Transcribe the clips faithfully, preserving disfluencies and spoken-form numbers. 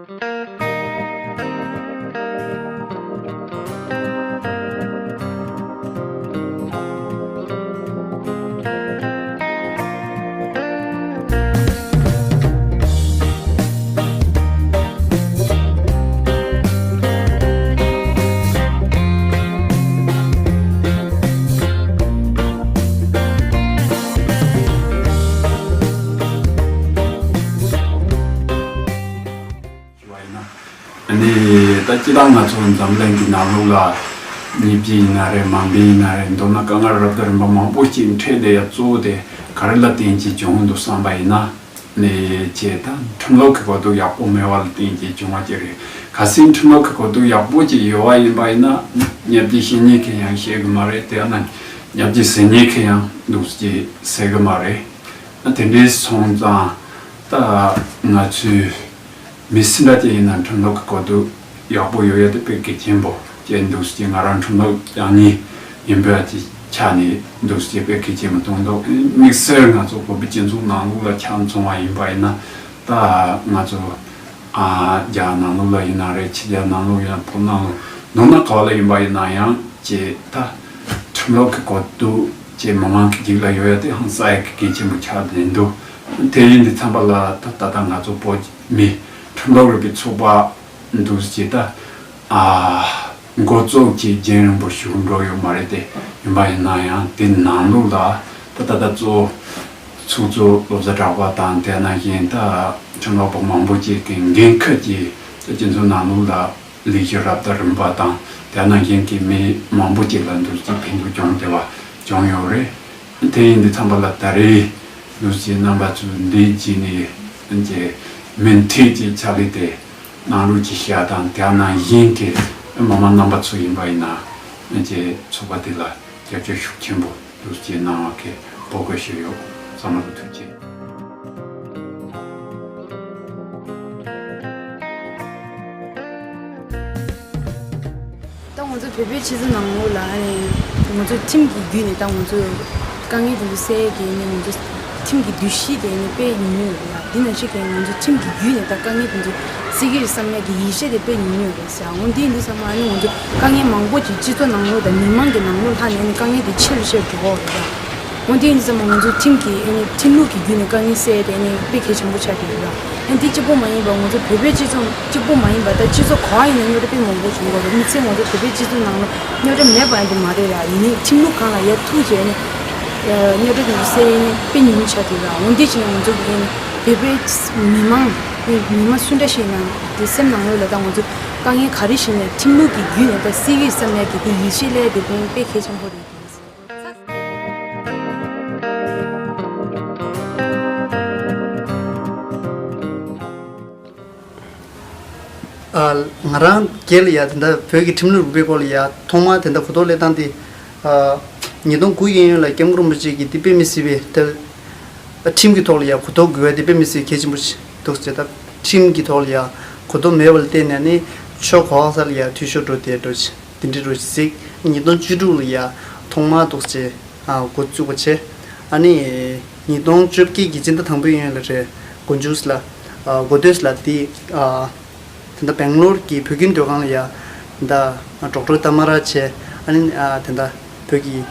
ཞུ་བ་ཡིན་ན། ཨ་ནི་ད་སྤྱིར་བཏང་ང་ཚོ་འཛམ་གླིང་གི་ནང་ལོགས་ལ་མི་སྤྱི་ཡིན་ན་རེད། མ་འབངས་ཡིན་ན་རེད། མདོར་ན་དཀའ་ངལ་རབ་དང་རིམ་པ་མང་པོ་ཞིག་འཕྲད་བསྡད་ཡ་གཙོ་བོ་དེ་ག་རེ་ལ་བརྟེན་གྱིས་བྱུང་འདུག་བསམ་པ་ཡིན་ན། ནས་བྱས་ད་ཁྲིམས་ལུགས་ཀྱི་གོ་རྟོགས་ཡག་པོ་མེད་པ་ལ་བརྟེན་གྱིས་བྱུང་བ་ཅིག་རེད། གལ་སྲིད་ཁྲིམས་ལུགས་ཀྱི་གོ་རྟོགས་ཡག་པོ་ཅིག་ཡོད་པ་ཡིན་པ་ཡིན་ན་ཉེས་བྱས་ཤེས་མཁན་གྱིས་ཡང་ཤེས་གི་མ་རེད། དེ་ཡང་ན་ཉེས་བྱས་ཟེར་མཁན་གྱིས་ཡང་འདུག་ཅེས་ཟེར་གི་མ་རེད། དེ་འདྲའི་སོང་ཙང་ད་ང་ཚོས་མི་སུ་འདྲ་ཅིག་ཡིན་ན་ཁྲིམས་ལུགས་ཀྱི་གོ་རྟོགས་ཡག་པོ་ཡོད་ཡ་དེ་དཔེ་གལ་ཆེན་པོ་ཅན་འདུག་ཅེས། ང་རང་ཁྲིམས་ལུགས་སྦྱང་མཁན་ཡིན་པའི་ཆ་ནས་འདུག་ཅེས་དཔེ་གལ་ཆེན་པོ་མཐོང་འདུག་དམིགས་བསལ་ང་ཚོ་བོད་པའི་སྤྱི་ཚོགས་ནང་ལོགས་ལ་ཆ་མཚོན་པ་ཡིན་པ་ཡིན་ན། ད་ང་ཚོ་ཨ་རྒྱ་ནང་ལོགས་ལ་ཡིན་ན་རེད། ཕྱི་རྒྱལ་ནང་ལོགས་ཡིན་ན། བོད་ནང་ལོགས་མདོར་ན་ག་བ་ལ་ཡིན་པ་ཡིན་ན་ཡང་ཅེས་ད་ཁྲིམས་ལུགས་ཀྱི་གོ་རྟོགས་ཅེས་མི་མང་གི་རྒྱུད་ལ་ཡོད་ཡ་དེ་ཧང་སང་ཡ་གི་གལ་ཆེན་པོ་ཆགས་བསྡད་འདུག་དེ་ཡིན་དུས་ཙམ་པ་ལ་ད་ད་ལྟ་ང་ཚོ་བོད་མི་ཁྲིམས་ལུགས་རིག་པའི་ཚོགས་པ་འདུག་ཅེས་ད་ཨ་འགོ་བཙུགས་ཀྱིས་རྒྱུན་རིང་པོ་ཞིག་འགྲོ་ཡོད་མ་རེད། དེ་ཡིན་པ་ཡིན་ན་ཡང་དེ་ནང་ལོགས་ལ་ད་ད་ལྟ་གཙོ་བོ་ཚོགས་གཙོ་བློ་བཟང་གྲགས་པ་དང་། དེ་ནང་བཞིན་ད་ཁྲིམས་ལུགས་པ་མང་པོ་ཅིག་གི་འགན་ཁུར་གྱིས་ད་སྤྱི་ཚོགས་ནང་ལོགས་ལ་ལས་གཞི་རབ་དང་རིམ་པ་དང་། དེ་ནང་བཞིན་གྱི་མི་མང་པོ་ཅིག་ལ་འདུག་ཅིག་ཕན་ཐོགས་བྱུང་བསྡད་པ་བྱུང་ཡོད་རེད། དེ་ཡིན་དུས་ཙམ་པ་ལ་ད་རེས་འདུག་ཅིག་རྣམ་པ་ཚོས་འདི་བྱས་ནས་ཀྱི་མུ་མཐུད་ཀྱི་ཕྱག་ལས་དེ་གནང་རོགས་ཅིག་བྱ་དང་། དེ་ནང་བཞིན་གྱི་མི་མང་རྣམ་པ་ཚོ་ཡིན་པ་ཡིན་ན་ཀྱི་ཚོགས་པ་དེ་ལ་རྒྱབ་སྐྱོར་ཤུགས་ཆེན་པོ་འདུག་ཅིག་གནང་བ་གི་འབོད་སྐུལ་ཞུས་ཡོད། ཚང་མ་ལ་ཐུགས་རྗེ་ཆེ། ད་ང་ཚོ་བོད་པའི་སྤྱི་ཚོགས་ནང་ལོགས་ལ་ཨ་ནི་ང་ཚོ་ཁྲིམས་ཀྱི་བརྒྱུད་ནས་ད་ང་ཚོ་དཀའ་ངལ་དེ་ཚོ་སེལ་གྱི་ནི་ང་ཚོ་ཁྲིམས་ཀྱི་འདུ་ཤེས་དེ་ནི་དཔེ་ཉུང་ཉུང་ཡོད་ལ། འདི་ནང་བཞིན་གྱི་ང་ཚོ་ཁྲིམས་ཀྱི་བརྒྱུད་ནས་ད་དཀའ་ངལ་དེ་ཚོ་སེལ་གྱི་རེད་བསམ་ཡ་གི་ཡིད་ཆེས་དེ་དཔེ་ཉུང་ཉུང་ཡོད་རེད་ཟེར། འོ་འདི་ཡིན་དུས་ཙམ་པ་ཨ་ནི་ང་ཚོ་དཀའ་ངལ་མང་པོ་ཅིག་སྤྱི་ཚོགས་ནང་ལོགས་དང་མི་མང་གི་ནང་ལོགས་ལྷག་ནས་ཨ་ནི་དཀའ་ངལ་དེ་ཆེ་རུ་ཆེ་རུ་འགྲོ་གི་ཡོད་རེད་ད། འོ་དེ་ཡིན་ཙང་ང་ཚོ་ཁྲིམས་ཀྱི་ཨ་ནི་ཁྲིམས་ལུགས་ཀྱི་བརྒྱུད་ནས་དཀའ་ངལ་སེལ་ཏེ་ཨ་ནི་དཔེ་གལ་ཆེན་པོ་ཆགས་ཀྱི་ཡོད་ལ། ཨ་ནི་དེ་གཅིག་པོ་མ་ཡིན་པར་ང་ཚོ་བོད་པའི་སྤྱི་ཚོགས་གཅིག་པོ་མ་ཡིན་པར་ད་སྤྱི་ཚོགས་གང་ཡིན་ན་རྙོག་དྲ་དཔེ་མང་པོ་བྱུང་གི་རེད། དམིགས་བསལ་ང་ཚོ་བོད་པའི་སྤྱི་ཚོགས་ནང་ལ་རྙོག་དྲ་མེད་པ་ཡིན་དུ་མ་རེད་ལ། ཡིན་ནའི་ཁྲིམས་ལུགས་སྒང་ལ་ཡར་ཐུག་བྱས་ཨ་ནི་རྙོག་དྲ་དེ་ཚོ་སེལ་ཡ་ཨ་ནི་དཔེ་ཉུང་ཉུང་ཆགས་ཀྱི་ཡོད་ལ། འོ་དེ་བྱས་ནས་ང་ཚོ་གི་ཨ་ནི་བོད་པའི་མི་མང་མི་མང་སུ་འདྲ་ཞིག་ཡིན་ན་དེ་སེམས་ནང་ལོགས་ལ་ད་ང་ཚོ་དཀའ་ངལ་ག་རེ་ཞིག་ཡིན་ན་ཁྲིམས་ལུགས་ཀྱི་བརྒྱུད་ནས་ད་སེལ་གྱི་ཡོད་བསམ་ཡ་གི་དེ་ཡིད་ཆེས་སླེབས་དེ་དཔེ་གལ་ཆེན་པོ་རེད། ཨ། ང་རང་སྒེར་ལ་ཡ་དེ་འདྲ་བོད་ཀྱི་ཁྲིམས་ལུགས་རིག་པའི་སྐོར་ལ་ཡ་ཐོག་མར་དེ་འདྲ་གོ་རྟོགས་སླེབས་སྟངས་དེ། ཨ། ཉིས་སྟོང་དགུ་གི་གཡས་གཡོན་ལ་སྐྱབས་མགོན་རིན་པོ་ཆེ་གིས་དེ་དཔེ་མི་སྲིད་པའི་དེ། ཁྲིམས་ཀྱི་ཐོག་ལ་ཡ་གོ་རྟོགས་དགོས་པ་དེ་དཔེ་མི་སྲིད་གལ་ཆེན་པོ་ཞིག་འདུག་ཅེས། ད་ཁྲིམས་ཀྱི་ཐོག་ལ་ཡ་གོ་རྟོགས་མེད་པ་ལ་བརྟེན་ནས་ནི་ཆོས་གོ་བ་ས་ལ་ཡ་འཐུས་ཤོར་འགྲོ་བསྡད་འགྲོ་ཅིག་དེ་འདྲ་རུ་གཟིགས། ཉིས་སྟོང་བཅུ་དྲུག་ལ་ཡ་ཐོག་མར་འདུག་ཅེས་འགོ་བཙུགས་པ་བྱས། ཨ་ནི་ཉིས་སྟོང་བཅོ་བརྒྱད་ཀྱི་སྤྱི་ཟླ་དང་པོའི་གཡས་གཡོན་ལ་རེད། འགོ་མཇུག་ལ་འགོ་སྟོད་ལ་དེ་དེ་འདྲ་སྦེང་ལོར་གྱི་བོད་ཁྱིམ་སྡོད་ཁང་ལ་ཡ་དེ་འདྲ་ཌོག་ཊར་ཏཱ་མ་ར་བྱས། ཨ་ནི་དེ་འདྲ་བོད་ཀྱི་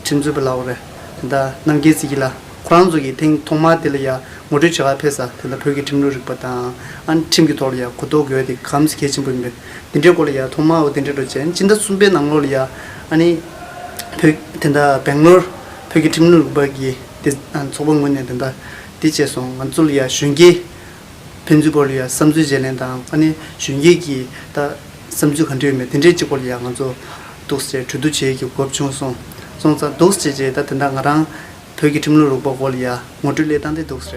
ཁྲིམས་རྩོད་པ་ལབ་དགོས་རེད། དེ་འདྲ་རྣམ་རྒྱལ་ཚེ་སྐྱིད་ལགས་ཁོ་རང་ཚོ་གིས་ཐེངས་ཐོག་མར་དེ་ལ་ཡ་ངོ་སྤྲོད་བྱེད་གར་ཕེབས་ས་དེ་འདྲ་བོད་ཀྱི་ཁྲིམས་ལུགས་རིག་པ་དང་ཨ་ནི་ཁྲིམས་ཀྱི་ཐོག་ལ་ཡ་གོ་རྟོགས་དགོས་དེ་གང་གལ་ཆེན་པོ་ཡིན་པས། དེ་འདྲའི་སྐོར་ལ་ཡ་ཐོག་མར་འོ་དེ་འདྲའི་འགྲོ་བྱས། སྤྱི་ཟླ་གསུམ་པའི་ནང་ལོགས་ལ་ཡ་ཨ་ནི་བོད་དེ་འདྲ་སྦེང་ལོར་བོད་ཀྱི་ཁྲིམས་ལུགས་རིག་པ་གི་དེ་ཚོགས་པ་ངོས་ནས་དེ་འདྲ་དེ་བྱས་སོང་། ང་ཚོ་ལ་ཡ་གཞོན་སྐྱེས་ཕན་ཚུན་བར་ལ་ཡ་བསམ་ཚུལ་བརྗེ་ལེན་དང་ཨ་ནི་གཞོན་སྐྱེས་ཀྱི་ད་བསམ་ཚུལ་ག་འདྲ་ཡོད་མེད་དེ་འདྲའི་གཅིག་པོ་ལ་ཡ་ང་ཚོ་འདུག་སེ་གྲོས་བསྡུར་བྱེད་ཀྱི་གོ་སྐབས་བྱུང་སོང་། སོང་ཙང་འདུག་སེ་བྱས་ད་དེ་འདྲ་ང་རང་བོད་ཀྱི་ཁྲིམས་ལུགས་རིག་པ་སྐོར་ལ་ཡ་ངོ་སྤྲོད་སླེབས་སྟངས་དེ་འདུག་སེ་རེད།